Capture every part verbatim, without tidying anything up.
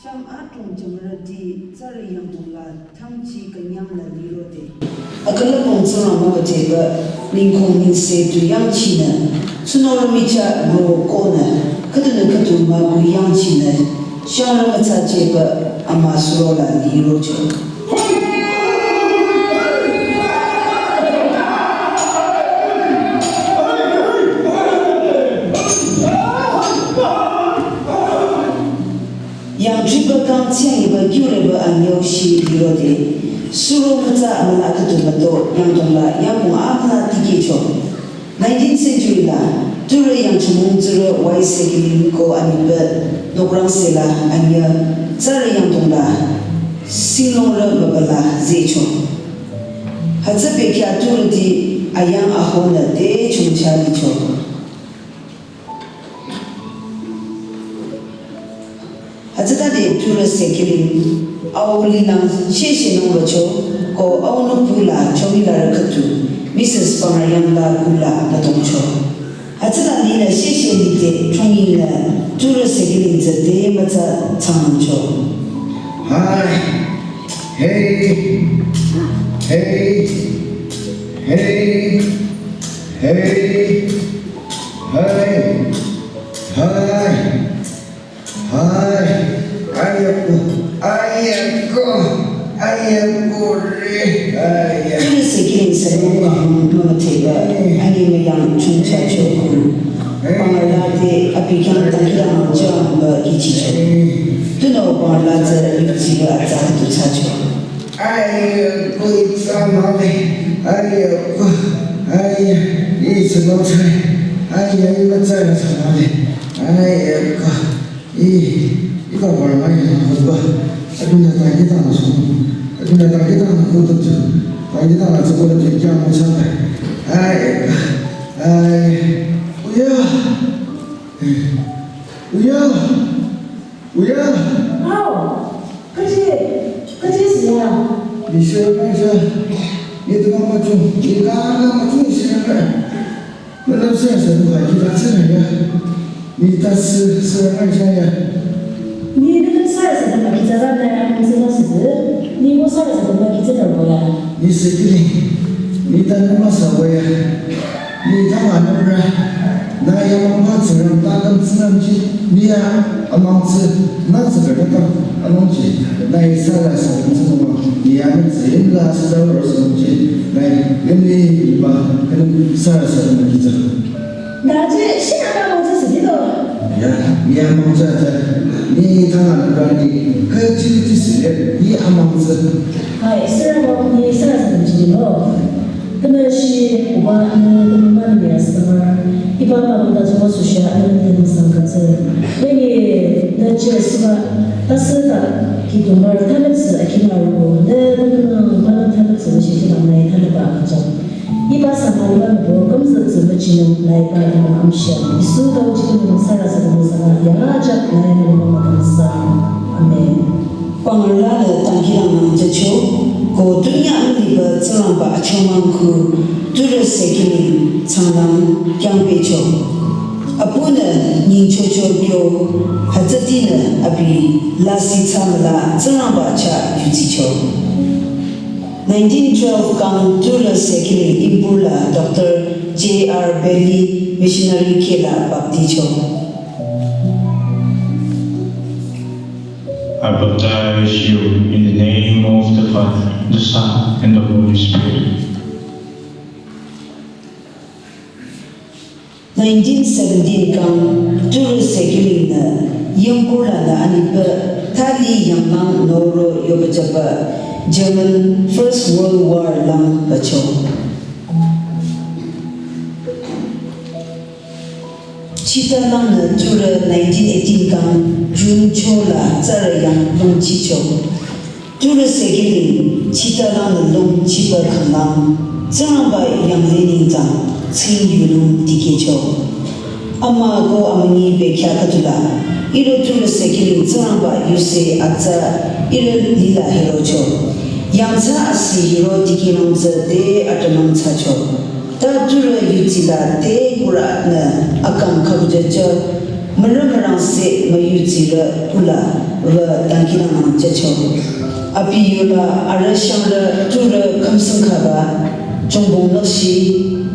Sham atung jümürüti tsarü yangdong la thangchi künyang la lirode. Akülüpong Tsingrang mübüjeba ningkong ningse tu yangchinü, tsunoro micha ro konü, khüdunü khüdu müku yangchinü, shangrü mütsajeba ama suro la lirocho. Yangtriba kang tsiang iba kyureba anyau shi lirode. Suro mütsa amüla khüdu müto yangdong la yangpung amüla tikehcho. Nineteenth century la, turü yangchumung tsürü Y. Sekiling ko aniba nokrang sela anya, tsarü yangdong la, singlongrü mübala zecho. Hütsü bekya turüti ayang ahonü te chungcha licho. Hütsütade turü Sekiling, au linang sheshe nonglocho, ko au nupula chomilarü khüdu, Missus Pangrayang la kula natongcho. Hütsüla linü sheshe lite chonginü turü Sekiling zete mütsa tsangcho. Hi. Hey. Hey. Hey. Hey. Hi. Hi. Hi. Ayako. Ayako. Ayako re. Aya. Turü Sekiling sünung kahung nung teba. Ani müyang chungcha choku. Pangrala te abi khyang tangkila mangcha ba kichicho. Tunüo Pangrala tsü yutsi ba atsa tu chacho. Aya, kui tsa male. Aya, ku, aya, i tsa no tsa. Aya, i ma tsa na tsa male. Aya, ku, i, i ba ba ma ya na ku ba. Adu na ta ki ta na su. Adu na ta ki ta na ku tu tu. Ta ki ta na su ku tu kya mo tsa ta. Aya, ku, aya. Uya. Uya. Uya! Hao! Kaje, kaje siya? Ni se, ni se. Ni tu mama tu, ni ka na ma tu ni se. Ni la sa sa tu ha ki ta se ya. Ni ta se, se na ya ya. Ni ni sa sa tu ma ki ta na ya, ni se na se. Ni mo sa sa tu ma ki ta ya. Ni Sekiling. Ni ta na ma sa ya. Ni ta ma na bra. Na ya ma ma tsü ram ta kam tsü ram ji. Ni ya amang tsü na tsü ka ta amang ji. Na ya sa la sa tsü ma. Ni ya ma tsü la sa da ro sa ji. Na ya ni ba kan sa la sa ma ji. Na ji shi na ma tsü si do. Ya, ni ya ma tsü ta. Ni ta ma na bra ni ka ji ji si ni amang tsü. Hai, sira ba ni sa la sa ji lo. Kümüshi uba nü kümüma nü ya sümür. Iba mama da zuma susha nü kümü sangkatı. Beni nü ce süba tasü ta ki kümür tanıtsü akima rubu. Nü kümü bana tanıtsü nü şekil anayı tanıba akacak. Iba sangkatı bu kümzü zü mü çinü nayı ba kümü amşa. Isu da uçi kümü sara zü kümü sara ya acak nayı kümü mama kümü sa. Amen. Pangrala le tangkilang nang jücho, ko dünya amüliba Tsingrangba achomang khu, turü Sekiling tsanglang kyangpehcho. Apunü nyingchocho kyo, hütsütinü abi lasih tsamüla Tsingrangba chah yutsicho. Nineteen twelve kang turü Sekiling Impur la Doctor J R Bailey missionary kela bapticho. I baptize you in the name of the Father, the Son, and the Holy Spirit. Nineteen seventeen kang turü Sekiling nü yangkur lanü aniba thali yanglang noro yobajaba German First World War lang bacho. Chita langnü turü nineteen eighteen kang June cho la tsarü yang longchicho. Turü Sekiling chita langnü longchiba khanglang Tsingrangba yanglih nengdang tsing yulung dikehcho. Ama ko amünyi bekhyah khüdula, iro turü Sekiling Tsingrangba yuse atsa iro lila hirocho. Yangthsa asi hiro dikehnung tsü te atümung thsacho. Ta turü yutsila te kuranü akang khübüjücho. Mürü mürangse müyutsirü kula wü dangkhidangnang jücho. Abi yula arüh shangrü turü khümsingkhaba chongbong nükshi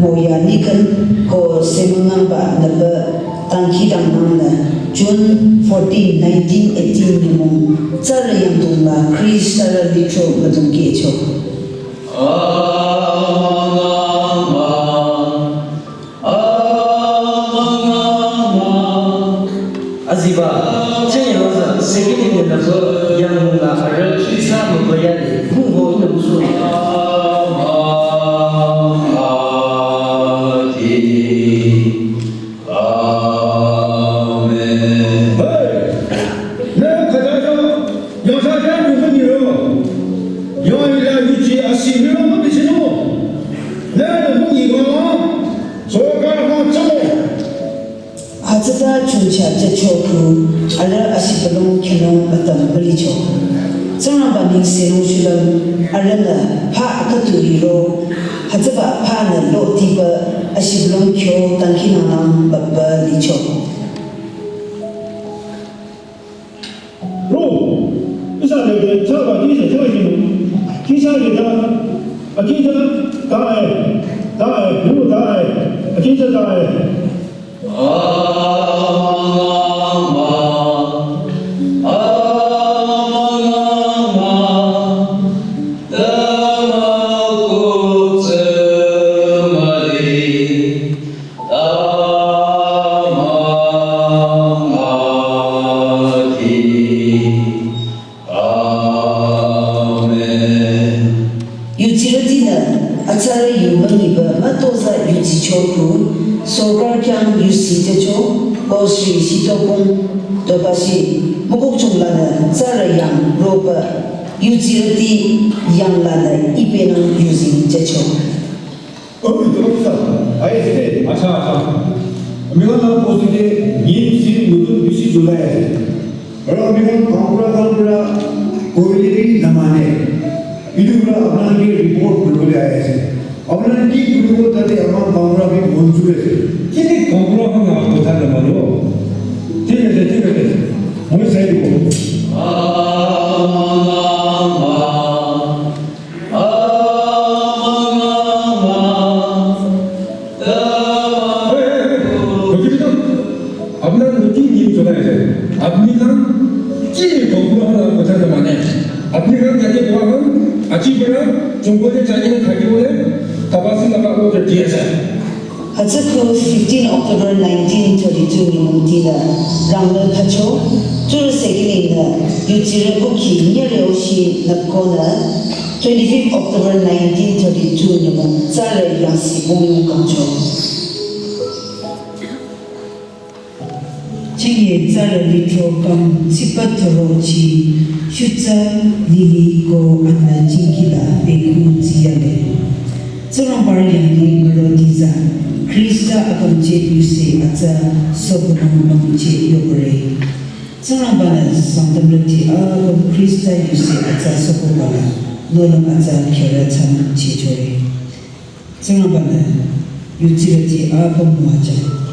moya nikün ko semüngangba nüpü dangkhidangnangnü June fourteen, nineteen eighteen nyümong tsarü yangdongla Khrista rü lithro müdongkehcho. Aziba, cheng yangza, sekini nüpü, yangmula, arüh, chisa, müpü, yali, mungho, ina, usu. Amen. Hey! Ne, khadaja, yangsa, yangmula, niro. Yangila, yuchi, asi, niro, mabisino. Ne, niro, niro, soka, ha, chamo. Hütsüta chungcha jücho khu arüh asibülung khyünung mütam mülicho. Tsingrangba nengsenung shulüm arühnü pha akatu hiro, hütsüba phanü lotiba asibülung kyo dangkhidangnang baba licho. Ro, isa lebe chaba kisa chaba shinu. Kisa leda, akisa tae, tae, ru tae, akisa tae. Amen. Yutsirütinü atsarü yu münyiba mütozah yutsicho khu, sorkar khyang yusi jücho, ko Sri Sitokong Dobashi, mukokchunglanü tsarü yang roba, yutsirüti yanglanü ipenang yusi jücho. Oi, doctor, aise. Acha, acha. Mila na posite, yin si nutun bisi julai ase. Aru ami khan gaonbura gaonbura koile bi namane. Etu pura apnaloke report kuribole ahi ase. Apnaloke ki kuribo tate ama gaonbura bi monjur ase. Kile gaonbura khan laga kotha namanibo? Thik ase, thik ase. Moi sai dibo. Hey, hey, hey, hey, rukhi jao. Apuni nutun yin cholai ase. Apuni khan ki gaonbura khan laga kotha namane. Apuni khan yate boha khan, aji pora, jungle te jai kena thakibole, Tabasi laga order di ase. Hütsü khu fifteen October nineteen thirty-two nyümong tila rangla thacho, tsurü sekini nü, yutsirü kukhi nyere oshi nü konü, twenty-fifth October nineteen thirty-two nyümong tsarü yangsi pung yung kangcho. Chingye tsarü lithro kang tsipa thoro chi, shutsa lili ko anna chingkila peku tsiyale. Tsingrangba yangli müroti tsü, Khrista akümcheh yuse atsa sokunung mümcheh yokore. Tsingrangba-nü Sangtamrüti apüm Khrista yuse atsa sokubala, nohlüm atsa khyürü thsanung chehchore. Tsingrangba-nü yutsirüti apüm müwajüng.